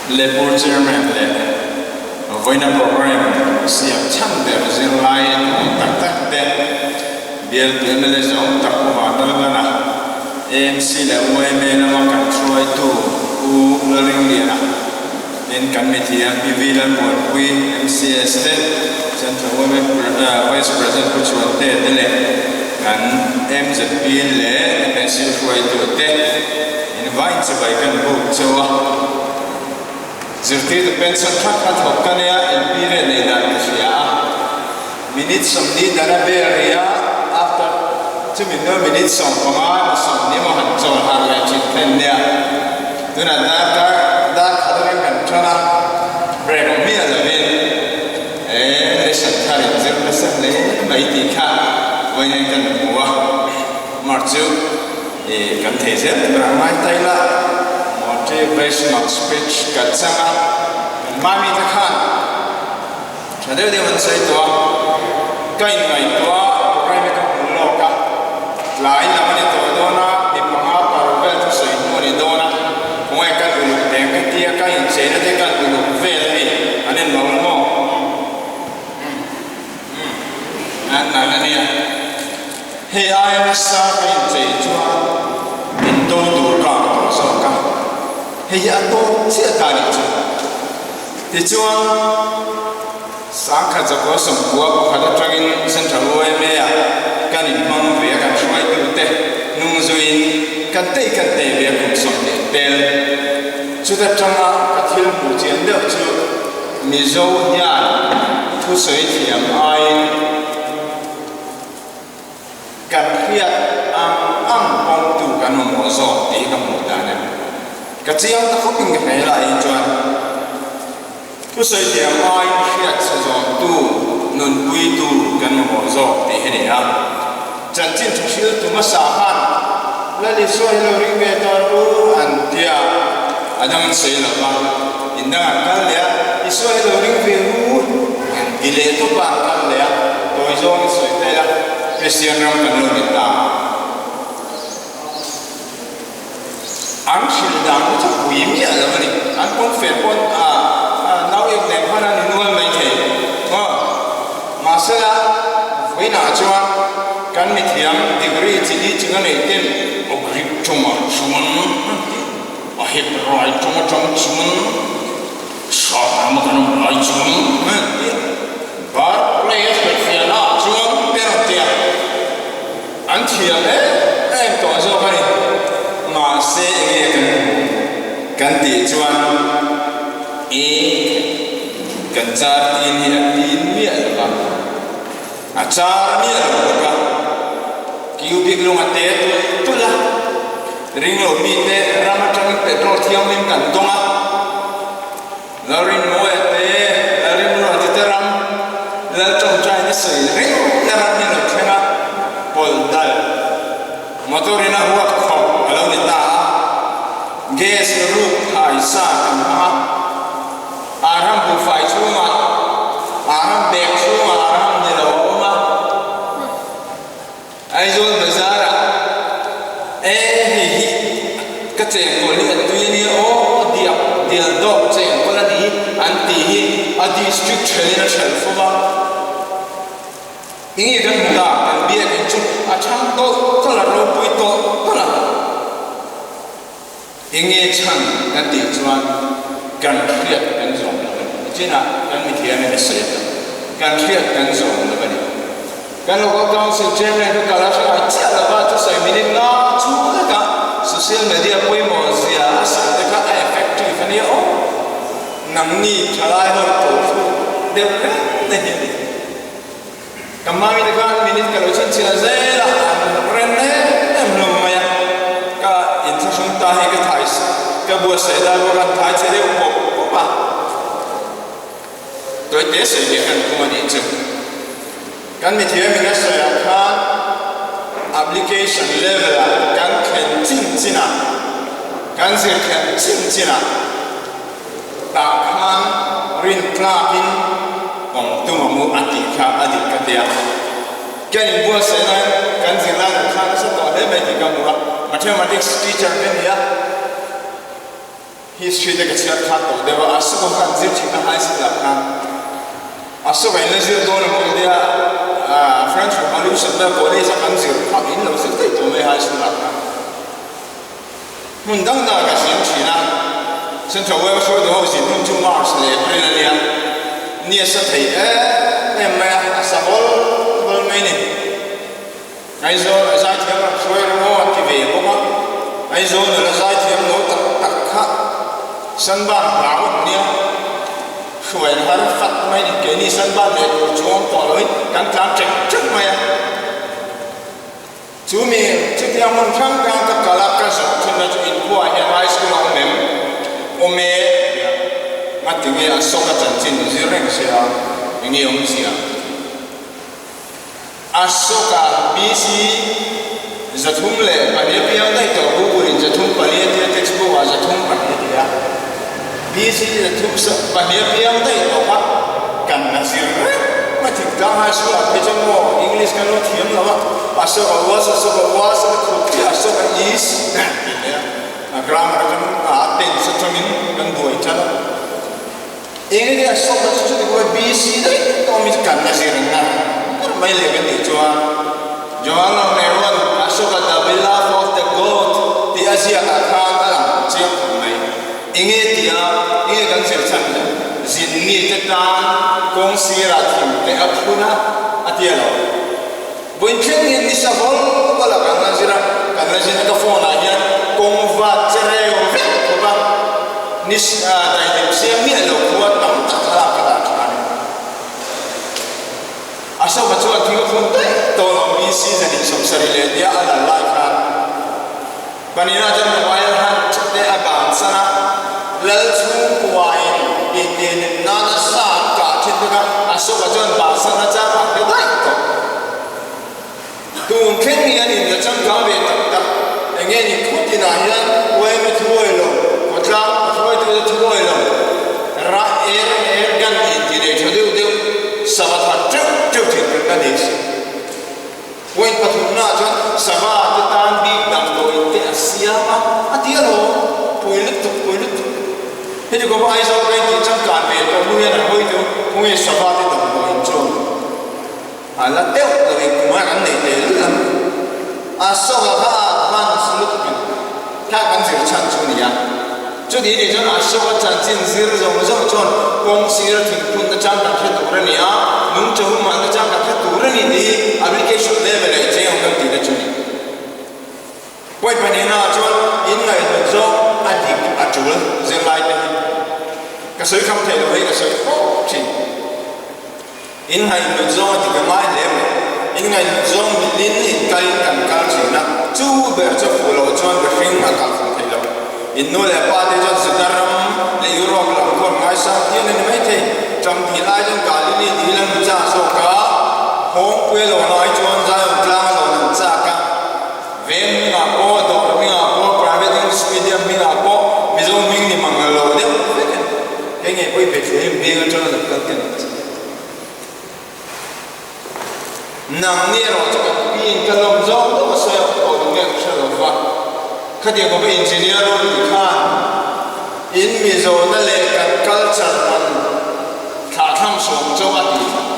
Labour Chairman leh vawiina programme siam chhan ber zirlai duhawm tak tak te, bialtu mla zawng tak Pu Vanlalngana, AMC leh yma lama kan hruaitu Pu Lalringliana, tin kan mithiam Pi V Lalmuanpui, MCS te, Central yma Vice President Pu Chhuante te leh kan mzp leh MSU hruaitu te in vain chibai kan buk cheu a. Zirtirtu pension kha kha thawk ka nia in period nei dan ka hria a. Minute 40 dan a bel rih a, after chumi hnu minute 15 emaw 20 emaw han chawl harh leh thin kha in nia. Tunah darkar dar khat arin kan tan a, break awm miah lovin e lesson thar in zir nasa hle mai tih kha vawiin kan hmu a. March chu I kan thei zel tur a ngai ta ila, motivational speech kan chang a, kan hmai mite khan tha deuh deuh an sawi tawh a, ka inngaihtuah a, programme ka hmu lawk a, tlai lam a ni tawh dawn a, mi panga paruk vel chu sawi hnu a ni dawn a, khawngaih kan uluk teng ka tia, ka incheina te kan uluk vel a ni, an inlo la maw? An nalh a nia. Hei aia nasa ka inchei chuan min do tur ka ang tawh zawk a, hei hi a tawp chiah ta nih chu. Tichuan, 1991 atangin Central YMA ah kan inhmang ve a, kan hruaitute hnung zuiin kan tei kan tei ve a kum 20 tel. Chuta tanga ka thil hmuh chian deuh chu Mizo hian thusawi thiam aiin, Kan hriat ang ang pawmtu kan mamawh zawk tih hi ka hmuh dan a ni. Ka chiang ta khawp in ka hmel ah hi chuan thusawi thiam aiin hriat chhe zawmtu, nunpuitu kan mamawh zawk tih hi a ni a. Chanchin tha hriltu hmasa khan Lal Isua hi lo ring ve tawh ru an ti a, a dang an sawi lo va, in dang an kal leh a, Isua hi lo ring ve ru an ti leh tawp a, an kal leh a, tawi zawngin sawi ta ila, Kristian ram kan lo ni ta. An hrilh dan hi chu pui miah lo a ni. An pawn fe pawn a nau ek nen khan an innual mai thei. Aw, mahsela vawiinah chuan kan mithiam degree chi li ching a neih ten a Greek tawngah chuan an ti, a Hebrai tawng atang chuan Sap rama kan awm lai chuan an ti a, Barclay a hrilhfiahnaah chuan te rawn ti a. An thiam em em tawh zawk a ni. Mahse enge kan hmuh kan tih chuan e kan char tin hi a tin miah lo va, a char miah lo bawk a, cubic lung a te tulh tulh a, ringlo mite ram atangin petrol thianghlim kan dawng a, Lalrinmawia te, Lalrimruati te ram, Laltawngtai te sawi reng na ram hi a lo thleng a, pawlh dal motor in a huat khawp a lo ni ta a, gas ruk thai sa kan hmang a, Arham buhfai chhungah, Arham bag chhungah Arham ni lo a awm a. Aizawl bazar ah e hei hi ka chengkawl hi a tui ania aw diak dial dawk chengkawl a ni an tih hi a district ṭhelh in a ṭhelh fo va. Enge kan hmu ta kan biakinn chu a ṭhang tawlh tawlh a ropui tawlh tawlh a. Enge chhan kan tih chuan kan hriat kan zawm lo a ni. Nichinah kan mithiam in a sawi ta. Kan hriat kan zawm lo a ni. Kan Local Council Chairman kha kal a hre ngai chiah lo va, thusawi minute nga chhung vekah social media pawimawh zia a sawi te kha a effective a nia aw. Nangni thalai ho tawh thluk deuh reng na hi a ni. Ka mami te khan minute ka lo chhinchhiah zel a, an rem em em hlawm mai a, ka inthlahrung ta hi ka thai ka buatsaih lai pawh khan thai che deuh pawp pawp a, tawite sawi leh kan tum a nih chu. Kan mithiam in a sawi ah khan application level ah kan thlen chin chin a, kan zir thlen chin chin a, Tah khan rin tlakin awm tum a mu a tih kha a dik ka ti a. Ka inbuatsaih laiin kan zirlai lo khan nasa tawh hle mai tih ka hmu a, Mathematics teacher ka ni a. History te ka chhiar khat tawh deuh a, Ashoka khan zir thin a high school ah khan Ashoka in la zir dawn emaw ka tia French Revolution vel college a kan zir kha in lo zir daih tawh mai high school ah khan hmun dang dang ah ka zin thin a, Central Web hruaitu ho zin hun chu March leh April a nia, ni a sa thei em em mai a, a sa hawl hawl mai ni. Aizawl a zaithiam ram hruai rawh aw a ti ve bawk a, Aizawl nula zaithiam lo tak tak kha Sunburn hlau an nia, hruai an har fat mai ni, keini Sunburn leh tur chuang tawh loin kan tlan ṭek ṭek mai a. Chu mi chutiang hmun hrang hrang ka kal a, ka zawh thinna chu inkhua ah hian high school a awm em? Awm e tia ngatinge a sawk a chanchin zir reng sia, enge awmzia? Ashoka, BC, 302 piang daih tawh Google in 34 a tia textbook ah 32 a tia. BC 32 piang daih tawh kha kan la zir reng mai thingtlang high school ah phei chuan maw English kan lo thiam lo a, Ashoka was, Ashoka was a khup chiah Ashoka is tih leh a grammar atang a tense atangin kan buai tan a. Eng nge a sawm na chu chuti pawh BC daih tawh mi chu kan la zir ngar ngar mai le ka tih chuan Jawaharlal Nehruan Ashoka the beloved of the God tih a ziak ah khan a lang chiang khawp mai. Eng nge tia eng nge kan zir chhan le? Zin mi te tan kawng sirah thim te a phun a a tia lo. Vawiin thleng hian nisa hawl hawl a kan la zir a, kan la zir na ka phone ah hian kawng vat che reu vek khawp a, nis daihlim siam miah lo khua tam tak thlalak ka dah tha a ni. A sofa chuan thing a phun daih tawh lo mi season in 72 a lal lai khan Panina chuan mobile hunt te a bansan a, lal chhungkuain intihhlim nana sa an kah thin bawk a, a sofa chuan bansan a chang a hre daih tawh. Tun thleng hian in la changkang ve tak tak, eng nge ni khawt inah hian yma thuawi lo, khawtlang hruaitute thuawi lo, rah er er gan inti nei tha deuh deuh, sava that teuh teuh thin kan la nei si. Point pathumna ah chuan sava te tan bik damdawi te a siam a, a ti alawm, pui lutuk, pui lutuk. Heti kawp a Aizawl ka intih changkan ve tawh hnu hian an hawi chu khawnge sava te damdawi in chuan a la deuh lo in kumah kan nei teh lul ang. A sava kha a advance lutuk in kha kan zir chhan chu a ni a. Chuti nih chuan Ashoka chanchin zir zawng zawng chuan kawng sira thingphun nachang kan hre tur a ni a, nungcha humah nachang kan hre tur a ni tih application level ah i cheng ang kan tihna chu a ni. Point pahnihna ah chuan inngaihhnawt zawng a dik a tul zirlai te hi ka sawi kham theih loh hei ka sawi fo thin. Inngaihhnawt zawng a dik a ngai hle mai. Inngaihhnawt zawng milin inkalin kan kal thin a, chu ber chu fuh loh chuan mihring a kal fuh thei lo. In nu leh pa te chuan Juda ram leh Europe lam khawn ngaisang hian a ni mai thei. Ṭam dil ai chuan Galili dil an chak zawk a, Hawngpui a lo ngai chuan Zion tlang a lo nan chak a. Veng hmingah pawh, dawr hmingah pawh, private English medium hmingah pawh Mizo hming ni mang lo deuh vek a ni. Kei ngei pawh i Bethlehem veng atanga lo kal te ni che. Nang ni erawh chu kan pi in ka lawm zawng deuh a sawi a, aw tunge ka hre lo va. Khatiang khawpa engineer ropui khan in Mizona leh kan culture rawn thlahthlam sawm chauh a ti tlat.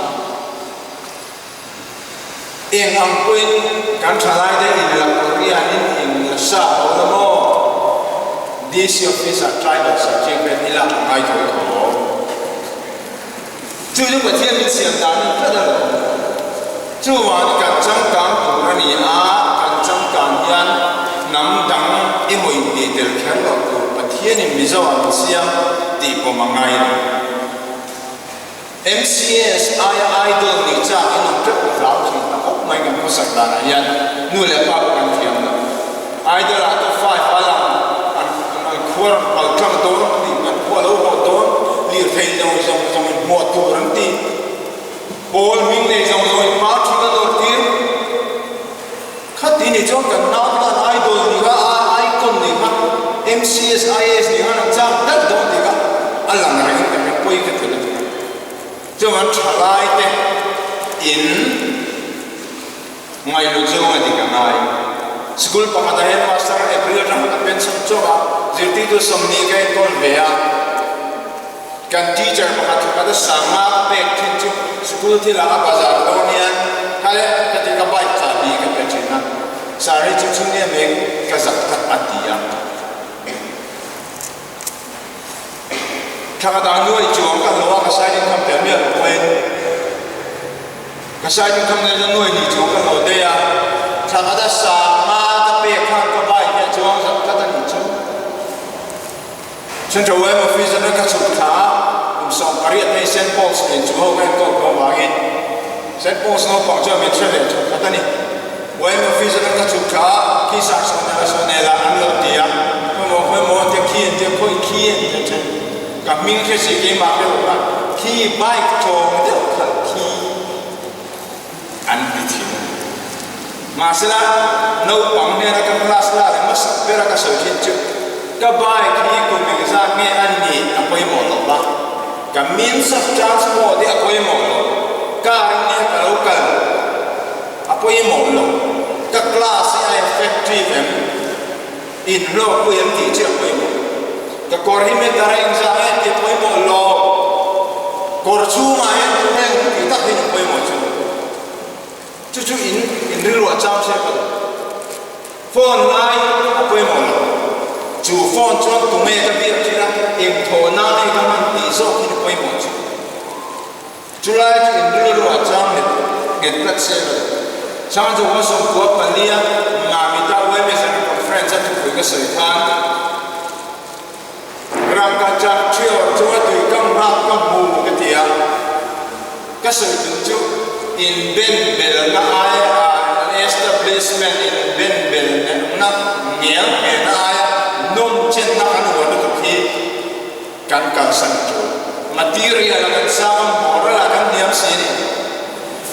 Eng ang pawhin kan thalaite in la Korean in in la sa ho la maw? DC office ah tribal certificate hi lak a ngai tho tho. Chu chu Pathian min siam dan in tlat a lo. Chuvangin kan changkang tur a ni a, kan changkang hian hnam dang emaw intih tel kher loh tur Pathian in Mizo ah min siam tih pawm a ngai lo. MCS aia idol nih chak in awm teuh ka hlau thin ta khawp mai kan khawsak danah hian nu leh pa pawh kan thiam lo. Idol ah top five a lang an an khuar an pal tlang dawn tih an khua lo haw dawn lirthei lo zawng zawng in hmuah tur an ti. Pawl hming nei zawng zawng in party ka dawr tir. Khati nih chuan kan nau tan idol nih kha icon nih kha MCS IAS nih khan an chak daih dawn tih kha a lang reng in ka hre pawi ka ti lutuk a. Chuan thalai te in ngaihlu zawng a dik a ngai. School pakhata headmaster April atang ka pension chawp a, zirtirtu 20 ka enkawl ve a. Kan teacher pakhat thawkhat a sanga ka pek thin chu school thilah a bazar dawn hian kha le ka ti ka bike chahbi ka pe thin a, sir hi chu chhung em em ka zak tak a ti a. Thla ka dah nuai chuang ka hlauh a, ka side income tel miah lo pawhin ka side income leh chuan nuai hnih chuang ka hlauh daih a, thla ka dah sanga ka pek khan ka bike hi a chuang zak tlat a nih chu. Central Web Office atang ka chhuk thla a, kum 18 hei Saint Paul's nen chu ho ka enkawl tawh avangin Saint Paul's naupang chuan min hre leh chhuk khat a ni. Web Office atang ka chhuk thla a, khi sah sawnela sawnela an lo ti a, khawimaw khawimaw an tia khi an tia khawi khi an tia then. Ka hming hre si keimah hre lo kha khi bike tlawm deuh khalh khi an ti thin a ni. Mahsela, naupang hnena ka class la leh hmasak bera ka sawi thin chu ka bike hi kum engzat nge a nih a pawimawh lo va, ka means of transport hi a pawimawh lo, car in nge ka lo kal a pawimawh lo, ka class hi a effective em, inhlawkpui em tih chu a pawimawh. Ka kawr hi meter a engzah nge tih a pawimawh lo, kawr chhungah hian tunge tih tak hian a pawimawh chu. Chu chu in in rilruah cham se ka duh. Phone lai a pawimawh lo. Chu phone chuan tunge ka biak thin a, eng thawhna nge ka hman tih zawk hi a pawimawh chu. Chu lai chu in rilruah cham nghet nghet tlat se ka duh. Chang chu haw 94 Mamita Women's Conference a thupui ka sawi khan Rangkachak ṭhiau chunga tui kam nghak ka hmu ka ti a, ka sawi tum chu inben belna aia establishment inben belna ngel nghehna aia nawm chenna kan uar lutuk hi kan kalsan ṭul. Material a kan sang a, moral ah kan hniam si a ni.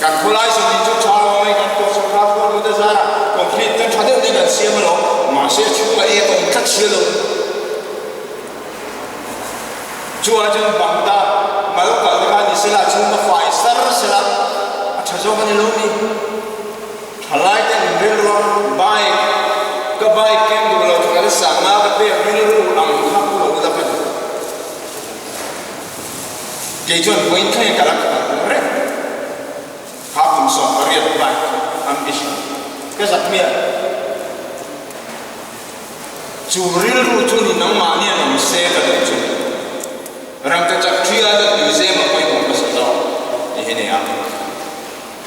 Kan khawlai zawng in chu tha lo mai, kan kawt sorkar pawh lut a zar a, concrete kan tha deuh deuh kan siam alawm, mahse a chhungah ek a awm tlat si lo. Chuan chuan bang ta mal kal te kha ni sela, a chhung a fai sar sela, a tha zawk a ni lo ni. Thalai te an rilru a, bike, ka bike keng duh lo chu kan sanga ka pek rilru ang kha pu lo la ka duh. Kei chuan vawiin thleng ka la khalh reng. Kha kum 18 bike ambition ka zak miah lo. Chu rilru chu ni nangmahni an awm se ka duh chu. Rangkachak ṭhia chu tuizem a pawimawh hmasa zawk ti hi nia.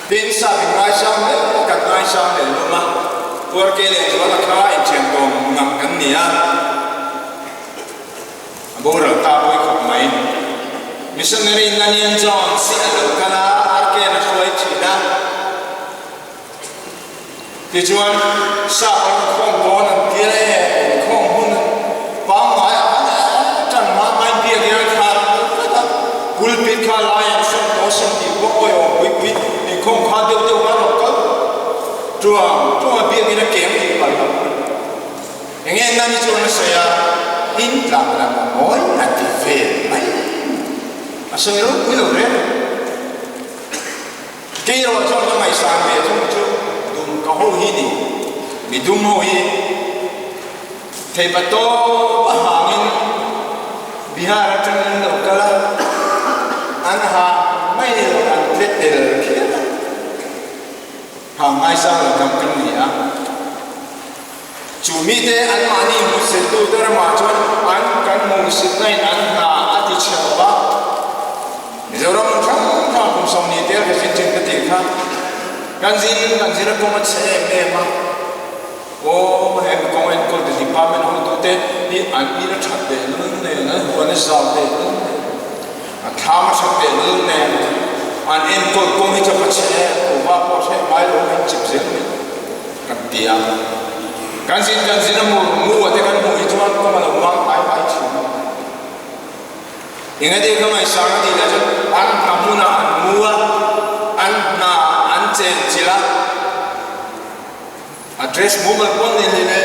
Tin, sap in ngaisang hle kan ngaisang leh lum a, Puarke leh Zuala kha inthian kawm ngang kan ni a. A boral ta pawi khawp mai. Missionary Nanian Jones hi a lo kal a, RK-n a hruai thin a. Tichuan, sap an rawn khawm dawn an ti a, e, inkhawm hun pangngai ah khan tan hma hmain biak in an khar kal tlat a, pulpit kha lai an sawn tawh sin tih pawh awihawm pui pui inkhawm kha deuh deuh khan rawn kal tuang tuang a biak in a keng tih palh lo. Enge Nani chuan a sawi a, in tlang lam a mawi a ti ve mai. A sawi ropui lo reng. Kei erawh chuan ka ngaihsan ve thung chu dum ka ho hi ni. Mi dum ho hi theipa tawp a hangin Bihar atangin an lo kal a, an ha mai ni lo an tle tel phian a. Ha ngaisang lo tam kan ni a. Chu mite anmahni hmuhsittute ramah chuan an kan hmuhsitna in an hna a ti chhe lo va. Mizoram hmun hrang hrang kum 20 tel ka zin thin ka tih kha kan zin kan zin a kawng a chhe em em a. Aw he mi kawng enkawl te department hotute hi an in a that teh lul nen an huan a zau teh lul nen an thlam a that teh lul nen an enkawl kawng hi chu a chhe em kuhva pawh hreh ngai lo in chip zel mai. Kan ti a, kan zin kan zin a mu mu a te kan hmuh hi chuan kawng a lo mang ai ai thin a. Eng ati ka ngaihsang a tih lah chuan an hna hmunah an mu a, an hna an chen chilh a, a dress mumal pawn nei hlei hle,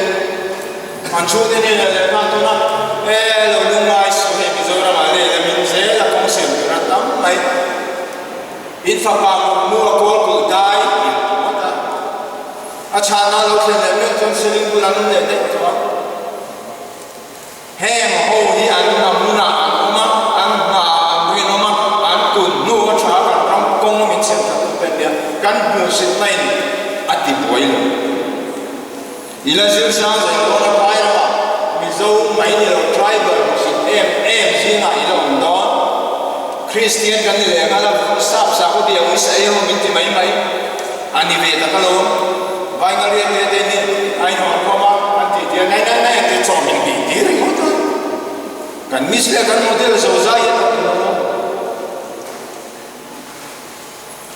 an chhungte hnenah leh khan tawn a, e lo lungngai suh hei Mizoram ah leh la min zel a kawng siam tur a tam mai. In fapa mawhmu a kawl kulh dai in ti ngawt a, a chhahna lo thlen leh meuh chuan. chuan ceiling bulah an awm leh daih tawh a. Heng ho hi an hmunah an awm a, an hna an rinawm a, an tun hnu a tha kan ram kawng min chhiat that duh pen nia kan hmuhsitna in a ti buai lo. I la zir sang zel dawn a phai ramah Mizo mai ni lo tribal hmuhsit em em zingah i la awm dawn. Kristian kan ni leh nghal a, sap sakhaw bia ui sa ei ho min ti mai mai a ni ve tak alawm. Vaingaria te te nih a inhawn khawm a, an tih tir nai nai nai an ti chaw min tih tir ringawt a. Kan miss leh kan model zozai hian a ti lo.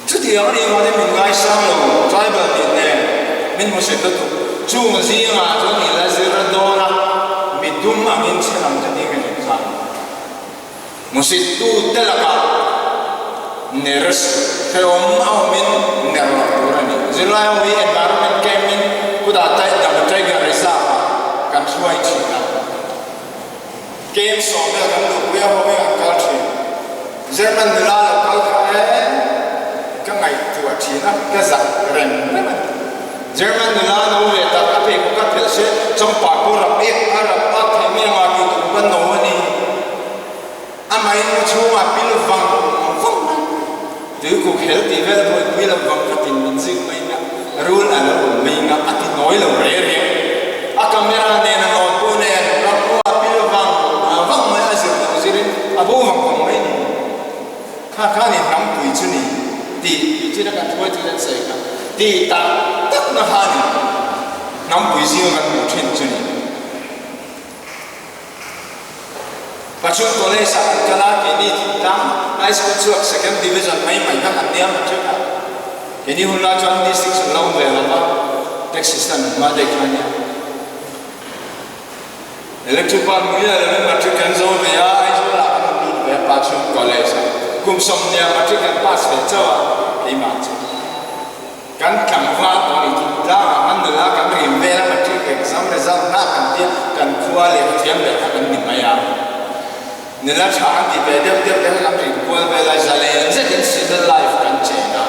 Chutiang a nih vangin min ngaisang lo, tribal tih nen min hmu set lutuk. Chung zingah chuan i la zir dawn a, mi dum angin chhe ang che tih ka hrilh kha. Hmusit te lakah nurse hrehawm a awmin ner loh tur a ni. Zirlai ho hi environment camp in kutah Tiger Reserve ah kan hruai thin a. Camp sawmvel kan luhpui a ho in an kal thin. German nula lo kal kha e ka ngaihtuah thin a, ka zak reng reng a ni. German nula no leh tak a pheikhawk a phelh se chawngpa pawh rap ek a rap ak thei mai anga tih tur ka no a ni. Amahin mu chhungah pil vang vang mai. Tuikuk hel tih vel buaipui lo vang khatin min zik mai nga rul a lo awm mai nga a ti nawi lo re reng. A camera nen a nawn pawh nen ram pawh a pil vang vang mai a zir lo zirin a bo vang vang mai ni. Kha kha ni hnampui chu ni tih tih chin a kan thuai chu an sawi kha tih tak tak na kha ni hnampui zinga kan hmuh thin chu ni. Pachhung College ah kan kal a, keini thingtlang High School chhuak Second Division mai mai kha kan nia matric ah. Keini hun lai chuan district chu lo awm ve lo va, tax system hma daih kha a nia. Electric bulb mui a lovin matric kan zo ve a, Aizawl ah kan rawn lut ve a Pachhung College ah. Kum 20 matric kan pass ve chauh a, keimah chu. Kan tlangval tawh ni thingtlang ah kan nula kan rim vel a matric exam result hna kan tia kan khua leh thiam ber kha kan ni mai a. Nula tha an ti ve deuh deuh te kha kan rim kual vel a, zalen zetin civil life kan chen a.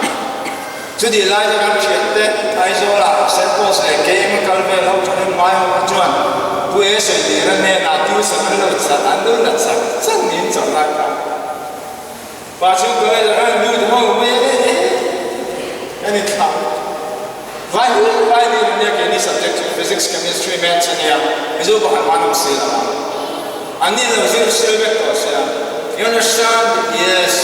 Chutih lai chu kan thian te Aizawl ah Saint Paul's leh KM a kal vel ho thahnem ngai ho kha chuan Pu E Sawitira hnenah tuition an lo chak an lo la chak chak niin chawlh lai ta. Pa chu ka ngaih lakah nu te ho mai e e kan in thlah vai hu vai ni ania keini subject chu physics chemistry maths ania mizo pakhat hman awm si lo a an ni lo zir sil vek tawh sia you understand yes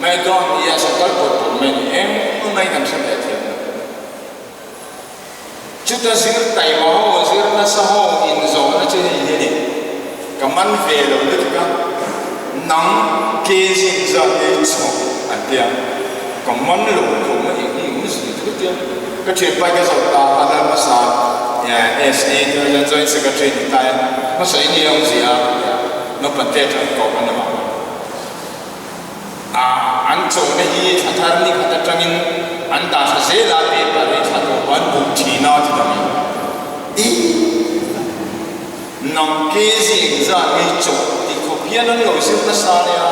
my god yes a kal pawt pawt mai ani engmah mai kan hre ve thiam lo chuta zir taima ho zir nasa ho in zawhna chu hei hi a ni ka man ve lo lutuk a nang ke zing zat ei chhawk an tia ka man lo tho mai eng hi awm zui chu ka tia ka thianpa ka zawh ta a lal hmasa SA chu joint secretary ni ta e hmasa eng nge awm zia a tia naupang te atang kawp an awm ang. A an chawhna hi thla thar ni khat atangin an dah tha zel a, paper hi thla tawp an buk thin a ti dang in. I nang ke zing zat hi chawh ti khawp hian an lo zir nasa nia.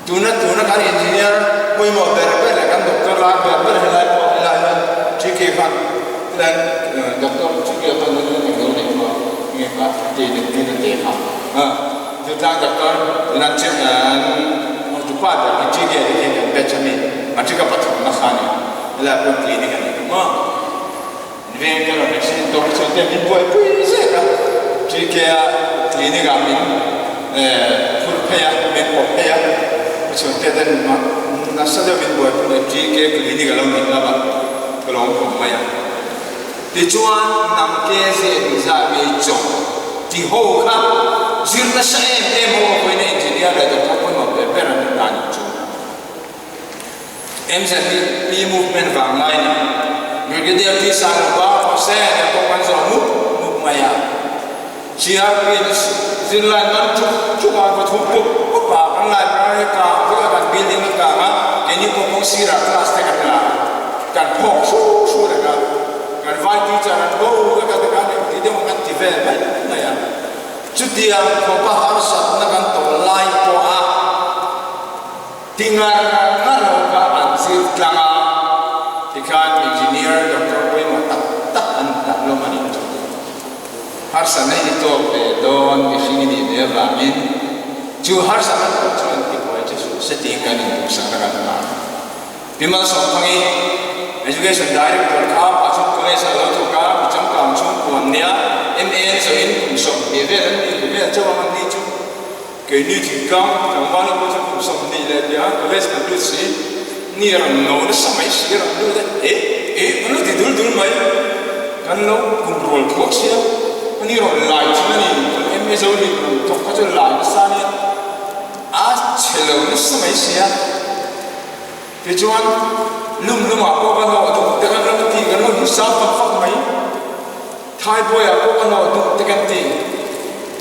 Tuna tuna kan engineer pawimawh ber ber leh kan doctor lai ber ber helai pawh helai hian TK khan helai doctor TK khan kan lo nei kha nge kha ti ti te kha. Chutlang doctor Lanchep an hotupa ber hi TK te khi kan batch ami matric a pathumna kha ani helai pawh clinic ani ka maw veng ka rawn accident tawk hi chuan te min buaipui zek a TK a clinic ah min phurh phei a min pawh phei a ka chhungte ten nasa deuh min buaipui leh TK clinic alo nih lama ka lo awm khawp mai a. Tichuan, nang ke zeh ni zah ngei chawp ti ho kha zir nasa em em ho a vawiin a engineer leh doctor pawimawh ber ber an ni ta nih chu. MZP movement vang lai ni. Brigadier T Sailova Jose nen pawh kan zawh mup mup mai a. CRP in zirlai man chuk chuk a va thum pup pup a, kan library a kang vek a, kan building a kang a, keini pawh kawng sirah class te kan la a, kan phawk hru hru reng a, kan vai teacher an bo vek a tikhan engti deuh ang kan ti vel mai mai a, chutiang khawpa harsatna kan tawh lai pawh a ti ngar ngar ho kha an zir tlang a, tikhan engineer doctor pawimawh tak. avangin chu harsatna tawh chuan tibuai che suh se tiin kan induhsakna kan hlan. Pi Malsawmthangi, Education Director kha Pachhun College ah lo thawk a, mi changkang chhungkua an nia, MA an zawhin kum 20 vel an nih vel chauh ang an ni chu. Keini thingtlang tlangval ho pawh chu kum 20 leh tia college kan lut si, ni rawn no nasa mai si rawn lut e, eh eh kan lo ti dul dul mai, kan lo kum rual thuak sia, ani rawn lai thin a ni, kan MA zo lim rawn thawk kha chu lai nasa ania, a chhe lo nasa mai sia. Tichuan, lum lumah pawh ka hlawh duh te kan lo ti, kan lo hmuhsang fak fak mai. Thaibawiah pawh ka hlawh duh te kan ti.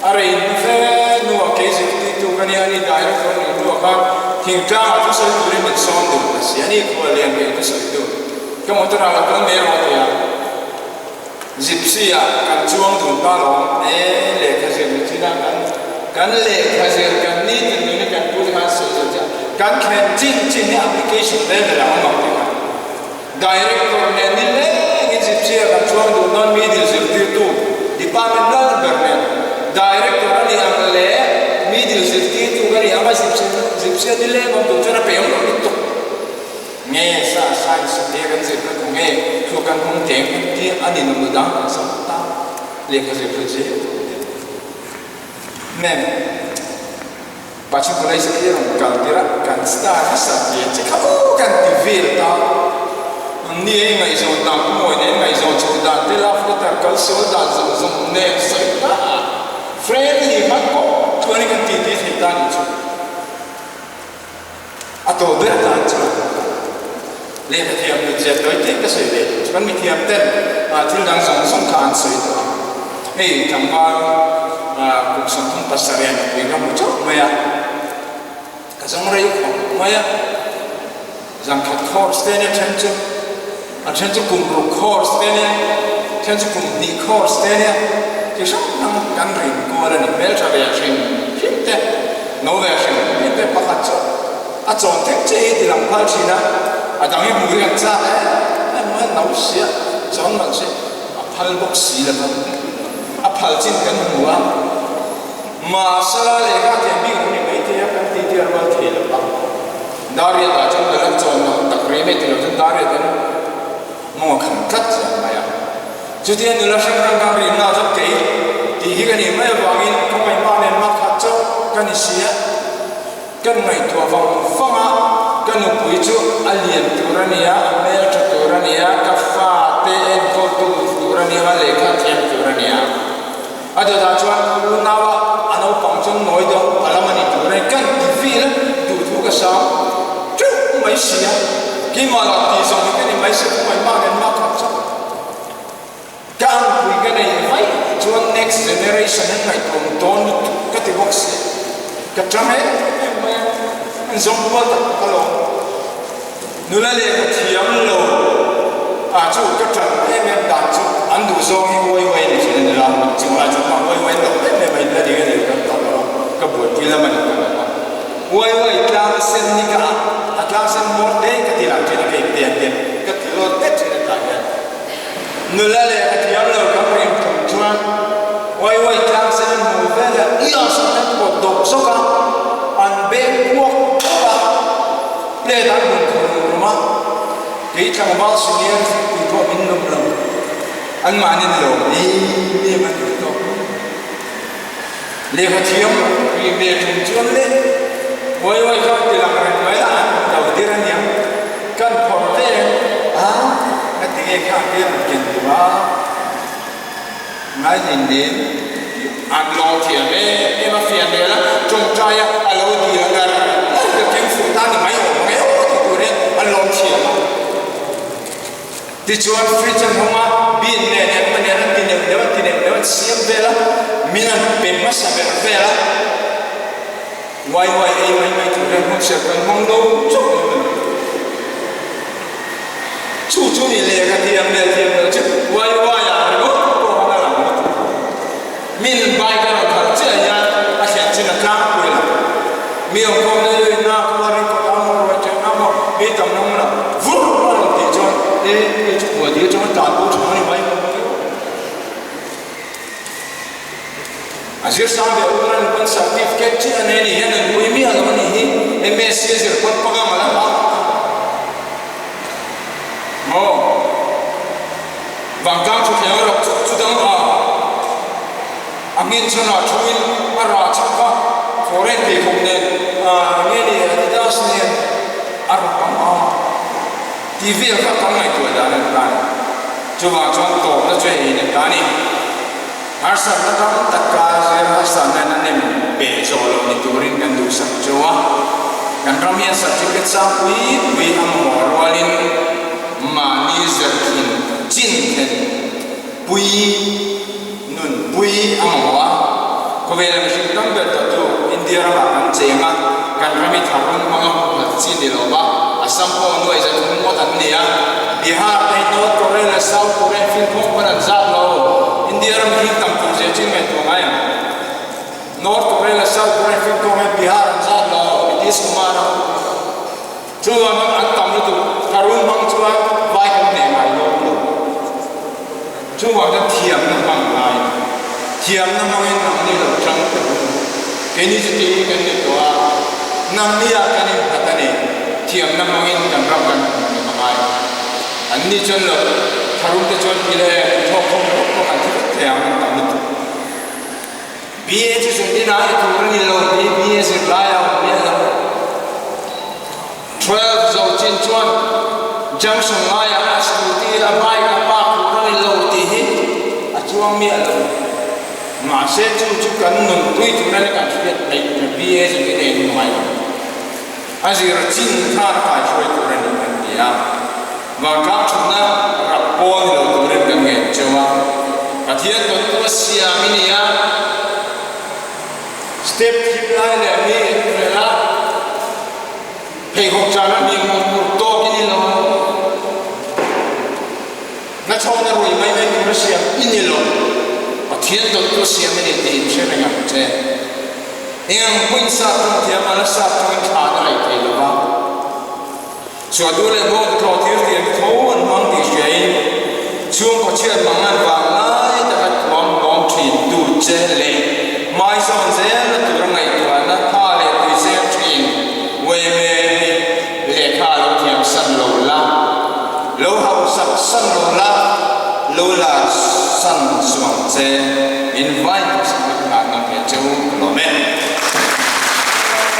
A rei hnu fe hnuah kei zirtirtu ka nia, ani director nih hnuah khan thingtlangah thusawi turin min sawm duh ta si, ani khual lian ngei thusawi duh. Ka motor ah lo kal mai rawh tia Gypsy ah kan chuang dun ta lawm e, lehkha zir ni chin a kan kan lehkha zir kan nitin nun hi kan pu te khan sawi zir che a, kan thlen chin chin hi application level ah awm ang tih kha. Director nen ni lengin Gypsy-a kan chuang duh dawn mi dil zirtirtu department lal ber nen Director a nih ang leh mi dil zirtirtu ka nih ang a Gypsy-a ni leng awm duh chuan a peng loh lutuk nge sa science te kan zirna thu nge thu kan hmang teng kan ti a ni nawm dang kan sam ta lehkha zir chu zel nen. Pachhunkulai se khi rawn kal tir a, kan star nasa tia che kha u kan ti vel ta. An ni ei ngaihzawn dan pu mawi nen ngaihzawn chhoh dan te love letter kal sual dan zawng zawng nen sawi ta a, friendly khan pawh chuan in kan ti ti thei ta nih chu. A tawh ber tan chuan lehkha thiam hlut zia tawi te ka sawi ve duh chu kan mithiam ten thil dang zawng zawng kha an sawi tawh a. Hei tlangval kum 37 a nupui ka hmu chauh mai a, ka zawng rei khawp mai a, zangkhat course te nia then chu a then chu kum ruk course te nia, then chu kum hnih course te nia chi hrang hrang kan rin kual a ni. Hmeltha ve hrim hrim te, no ve hrim hrim te pakhat chu a chawn thek che hi ti lang phal thin a, a dang hi hmu hi kan chak em em mai a, no sia chawn loh si a phal bawk si lo va, a phal chin kan hmu a, mahsela lehkha thiam bik lo ni maithei a kan titi a rual thei lo va. Dariat ah chuan ka la chawn loh tak rem e tilo chuan Dariat in mawng a kham tlat zel mai a. Chutia nula hrang hrang khan rinna ah chuan kei tih hi ka nih mai avangin ka ngaihma nen mak khat chauh ka ni si a. Kan ngaihtuah vang vang a, ka nupui chu a lian tur a nia, a hmel tha tur a nia, ka fa te enkawl tu tur a nia, lehkha thiam tur a nia. A dawtah chuan unaua a naupang chu nawi deuh a lam a ni tur a ni. Kan ti vel a, duhthu ka sang teuh mai si a, keimah lah tih zawng hi ka ni mai se khaw mai mah nen mah khat chauh. Ka angpui ka nei vaih chuan next generation an ngaihtuah mu dawn lutuk ka ti bawk si. Ka tang em em mai a, an zawng kual tak tak alawm. Nula leh ka thiam lo ah chu ka ṭan em em dan chu an duh zawng hi uai uai ni thin a ni la, chung lai chuan mah uai uai an lo em em a in la ding a ni lo kan tawh lo a, ka buaipui lam a ni ta lo a. Uai uai tlang sen hi ka ah a tlang sen hmawr te ka ti lang thin a kei te an tia ka ti lawt det thin a tah hian nula leh ka thiam lo kan rim thung chuan uai uai tlang sen an hmu vel a ia sawn an pawt dawk zawk a an beng puak puak a. Plate an rawn khawrh rum a, kei tlangval senior tih pawh min lawm lo, anmahni lawm em em an ni tawh. Lehkha thiam ri ve tum chuan le uai uai kha ti lang reng mai a, an lo dir aniang, kan phawrh ve a, ka ti nge kha te rawn ken tur a. Ngai hlin nen an lawm thiam em em a, fian leh la tawngtai a a lo dil a ngar ngar ka keng fuh ta ni mai awm ang e aw ti tur hian an lawm thiam a. Tichuan fridge an hawng a, bean nen engemaw nen an ti neuh neuh an ti neuh neuh an siam vel a, min an pe hmasa ber vel a, uai uai ei mai mai tur hian hmun serh kan hmang lo chauh lo a ni. Chu chu ni leh ka thiam leh thiam loh chu uai uai ah ringawt pawh khan a lang lutuk. Min bike a rawn khalh chiah hian a thlen chin a tlangpui lo. Mi awmkhawm na luin na khua ringkawt a maw ruai ṭhen a maw mi tam na hmunah vur a rawn tih chuan e hei chu kua dil chunga tlan bo ṭha ni mai a zir sang ve ur a ni pawn sak. nei a nih hian nunpui miah lo a nih hi. MSc a zir pawn pangang a la hmang maw? Vangtlang thutthleng erawh chu chudang a a ngin chhanah thuin a rah chhak a, foreign pheikhawk nen nge ni Adidas nen a rawk ang a tih vel kha kan ngaihtuah dan a ni ta a ni. Chuvang chuan tawpna chu hei in a ta a ni. Harsatna tam tak ka zir harsatna in a nem pe zawh loh ni turin kan duhsak chu a. Kan ram hian certificate sang pui pui a mamawh rualin mahni zirthin chin thlen pui nun pui a mamawh a. Khawvela mihring tam ber tawhtu India ramah kan cheng a, kan ram hi tharum hmanga humhalh chi ni lo va, Assam pawh nuai zathum ngawt an ni a, Bihar te hi North Korea leh South Korea fimkhawm pawn an zat lo. India ram hi tam tur zia chin ngaihtuah ngai ang. North Korea leh South Korea fimkhawm hian Bihar an zat lo, Nitish Kumar a. Chuvangin an tam lutuk, tharum hmang chuan vai kan hneh ngai dawn lo. Chuvang chuan thiamna hmang ngai, thiamna hmangin nangni lo chang ta u. Keini chu tih kan ni tawh a, nangni ah kan innghat a ni, thiamna hmangin kan ram kan hmu ni mangai. An ni chuan lo, tharum te chuan ti le, thawk khawm rawk rawk an thi vek thei ang an tam lutuk. BA chu zirtin ah i tur a ni lo tih BA zirlai a awm miah lo. 12 zo chin chuan junction laiah a scooty a bike a park tur a ni lo tih hi a chuang miah lo. Mahse chu chu kan nunpui tur a ni kan hriat theih tur BA zirtin a in ngai lo. A zir chin khan kaihruai tur a ni kan ti a, vantlang thutna rap pawl ni lo turin kan ngen cheu a, Pathian dawttu a siam i ni a, step thim lai leh mi hrelh a, pheikhawk chana mi mawhphurh tawk i ni lo, nachhawkna rui mai mai tur a siam i ni lo, Pathian dawttu a siam i ni tih inhre reng ang che. Eng pawhin sap tawng thiam a la sap tawngin thla na rei thei lo va. Suahdur leh bawng thlawh thir tiang tho an hmang tih hriain chhungkaw chhiat mang an vang lai taka thuam hlawm thin tu che leh hmaizawn zelna tura ngaihtuahna tha leh tui zeng thin Wayme hi lehkha a lo thiam san lo la, lo hausak san lo la, lo lar san suang che, invite sak na nghah ngam ve cheu ka lawm e.